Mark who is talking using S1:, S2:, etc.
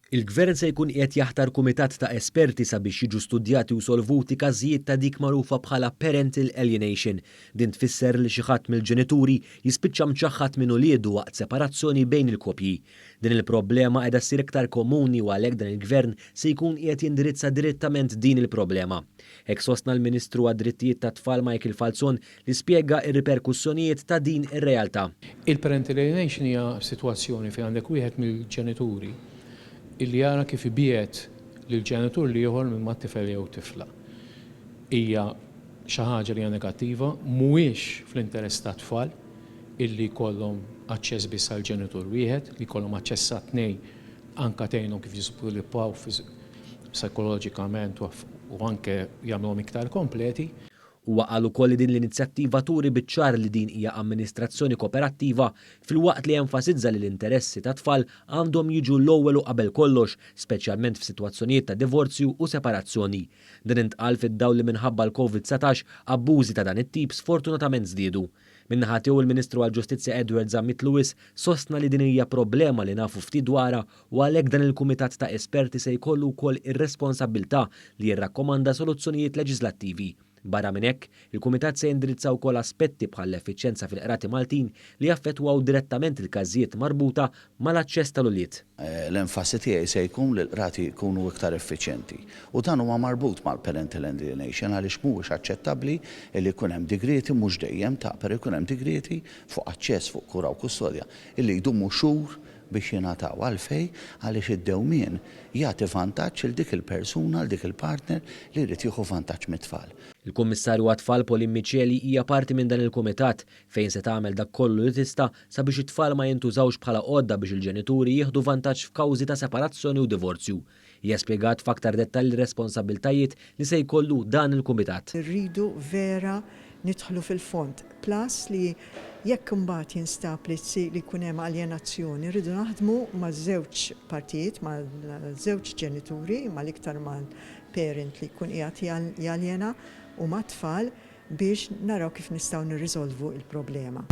S1: Il-Gvern se jkun qiegħed jaħtar kumitat ta' esperti sabiex jiġu studjati u solvuti każijiet ta' dik magħrufa bħala parental alienation. Din tfisser li xi ħadd mill-ġenituri jispiċċa mċaħħad minn uliedu waqt separazzjoni bejn il-koppji. Din il-problema qiegħda ssir iktar komuni u għalhekk dan il-Gvern se jkun qiegħed jindirizza direttament din il-problema. Hekk sostna l-Ministru għad-Drittijiet tat-Tfal Michael Falzon li spjega r-riperkussjonijiet ta' din ir-realtà.
S2: Il-parental alienation hija sitwazzjoni fejn għandek wieħed mill-ġenituri illi jara kif ibiegħed lill-ġenitur l-ieħor minn mat-tifel jew tifla. Hija xi ħaġa li hija negattiva, mhuwiex fl-interess tat-tfal illi jkollhom aċċess biss għal ġenitur wieħed, li jkollhom aċċess għat-tnejn anke tgħinhom kif jiżviluppaw psikoloġikament u anke jagħmluhom iktar kompleti.
S1: Huwa qal ukoll li din l-inizjattiva turi biċ-ċar li din hija amministrazzjoni koperattiva filwaqt li enfasizza li l-interessi tat-tfal għandhom jiġu l-ewwel u qabel kollox, speċjalment f'sitwazzjonijiet ta' divorzju u separazzjoni. Dan intqal fid-dawl li minħabba l-Covid 19 abbużi ta' dan it-tip sfortunatament żdiedu. Min-naħa tiegħu il-Ministru għall-Ġustizzja Edward Zammit Lewis sostna li din hija problema li nafu ftit dwarha u għalhekk dan il-kumitat ta' esperti se jkollu wkoll ir-responsabbiltà li jirrakkomanda soluzzjonijiet leġiżlattivi. Barra minn hekk, il-kumitat se jindirizza wkoll aspetti bħall-effiċjenza fil-qrati Maltin li jaffettwaw direttament il-każijiet marbuta mal-aċċess tal-ulied.
S3: L-enfasi tiegħi se jkun li l-qrati jkunu iktar effiċjenti. U dan huwa marbut mal-parental alienation għaliex mhuwiex aċċettabbli li jkun hemm digrieti, mhux dejjem ta', però jkun hemm digrieti fuq aċċess, fuq kura u kustodja, illi jdumu xhur biex jingħataw. Għalfejn? Għaliex id-dewmien jagħti vantaġġ 'il dik il-persuna, 'l dik il-partner li jrid jieħu vantaġġ mit-tfal.
S1: Il-Kummissarju għat-Tfal Pauline Miceli hija parti minn dan il-kumitat fejn se tagħmel dak kollu li tista' sabiex it-tfal ma jintużawx bħala għodda biex il-ġenituri jieħdu vantaġġ f'kawżi ta' separazzjoni u divorzju. Hija spjegat f'aktar dettall ir-responsabbiltajiet li se jkollu dan il-kumitat.
S4: Irridu vera nidħlu fil-fond. Plus li jekk imbagħad jinstab li li jkun hemm aljenazzjoni, rridu naħdmu maż-żewġ partijiet, mal-żewġ ġenituri, mal-iktar mal-parent li jkun qiegħed jaljena u mat-tfal biex naraw kif nistgħu nirriżolvu l-problema.